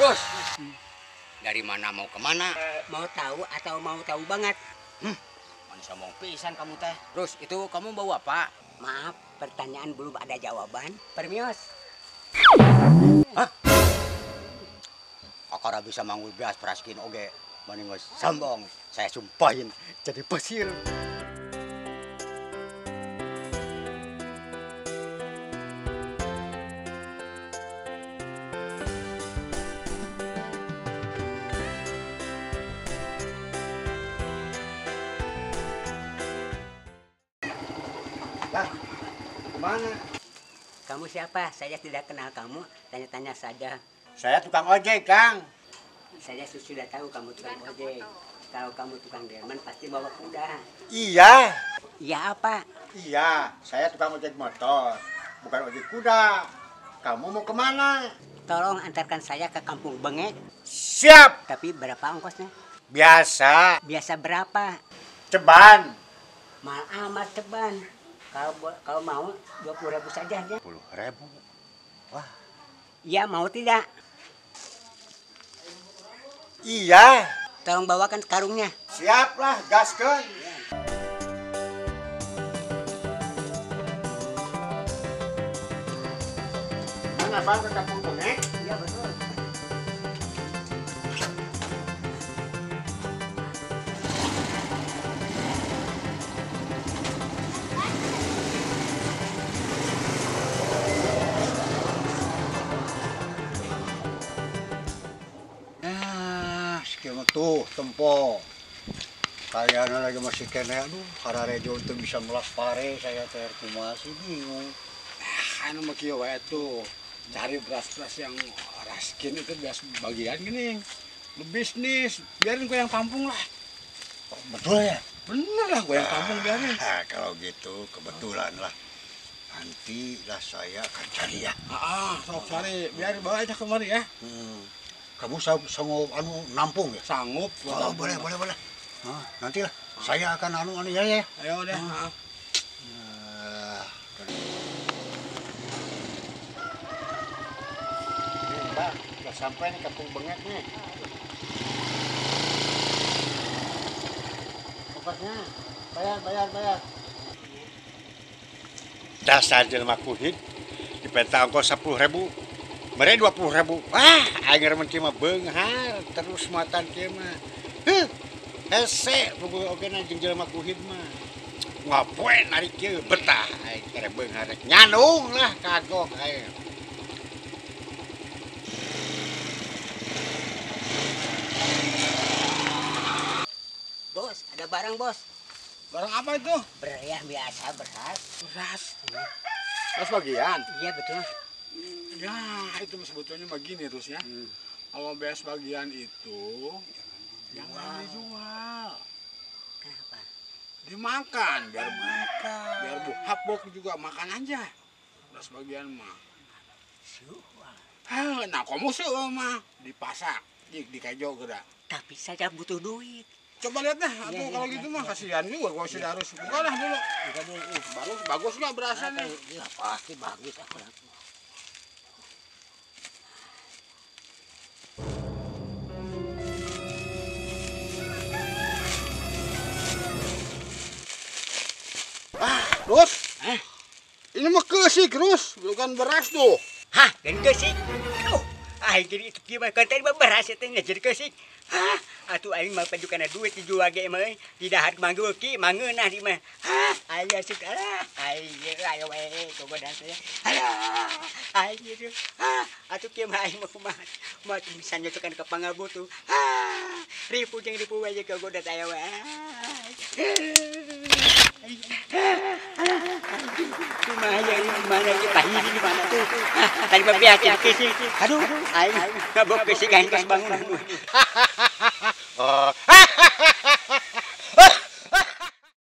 Terus dari mana mau kemana? Mau tahu atau mau tahu banget? Mana sombong pisan kamu teh. Terus itu kamu bawa apa? Maaf, pertanyaan belum ada jawaban. Permios. Hah? Akara bisa manggul beas peraskin oge. Mending sombong, saya sumpahin jadi pasir. Lah, kemana? Kamu siapa? Saya tidak kenal kamu. Tanya-tanya saja. Saya tukang ojek, Kang. Saya sudah tahu kamu tukang ojek. Kalau kamu tukang delman pasti bawa kuda. Iya. Iya apa? Iya, saya tukang ojek motor, bukan ojek kuda. Kamu mau kemana? Tolong antarkan saya ke Kampung Bengek. Siap. Tapi berapa ongkosnya? Biasa. Biasa berapa? Ceban. Mahal amat ceban. Kalau mau 20.000 saja ya. 20.000. Wah. Iya, mau tidak? Iya. Tolong bawakan karungnya. Siap lah, gaskeun. Mana Bang ke Kampung Bengek? Iya, betul. Tuh tempo kayaknya lagi masih kene, aduh kararejo itu bisa melak pare saya teh kumaha sih bingung. Anu mah kieu wae tuh cari beras-beras yang raskin itu beras bagian gini. Lu bisnis, biarin gua yang tampung lah. Oh, betul ya? Bener lah gua yang tampung biarin. Kalau gitu kebetulan lah. Nanti lah saya akan cari ya. Sok cari, biarin bawa aja kemari ya. Kamu sanggup anu nampung ya? Sanggup. Oh, boleh, boleh, boleh. Nah, nantilah saya akan anu ya ya. Ayo deh. Ini Mbak, udah sampai nih Kampung Bengek nih. Ongkosnya, bayar, bayar, bayar. Dasar jelema kuhit, dipenta ongkos 10.000. Mere 20.000. Wah, aing remen kieu mah beunghar terus muatan kieu mah. Heuh. Hese puguh oge na jeung jelema kuhid mah. Ngapoe narik kieu betah aing kere beunghar rek nyandung lah kagok aing. Bos, ada barang, Bos. Barang apa itu? Beras biasa, beras. Beras. Beras bagian? Iya, betul. Ya, itu sebetulnya begini terus ya. Kalau beas bagian itu jangan dijual. Kenapa? Dimakan, biar makan. Biar buhapok juga makan aja. Beras bagian mah. Nah, kamu sih mah dipasak, di kejo gerak. Tapi saya butuh duit. Coba lihat deh, ya, kalau gitu mah kasihan juga gua sudah harus buka lah dulu. Buka dulu. Bagus, bagus nggak berasanya? Ya, pasti bagus aku. Terus, ini mah kesik, Rus, bukan beras tuh. Hah, dan kesik? Aduh, aing jadi itu kieu mah tadi mah beras eta nya jadi kesik. Hah, atuh aing mah paju kana duit dijual ge mah di dahar manggeuki mangeunah di mah. Hah, aing asik alah, aing ayo we kogodan saya. Alah, aing gitu. Hah, atuh kieu mah aing mah kumaha? Mah bisa nyocokan ka pangabutuh. Hah, ripu jeung ripu we kogodan saya we. Mana kita ini di mana tuh? Tadi mah biasa kesik. Aduh, aing ngabok kesik aing geus bangun.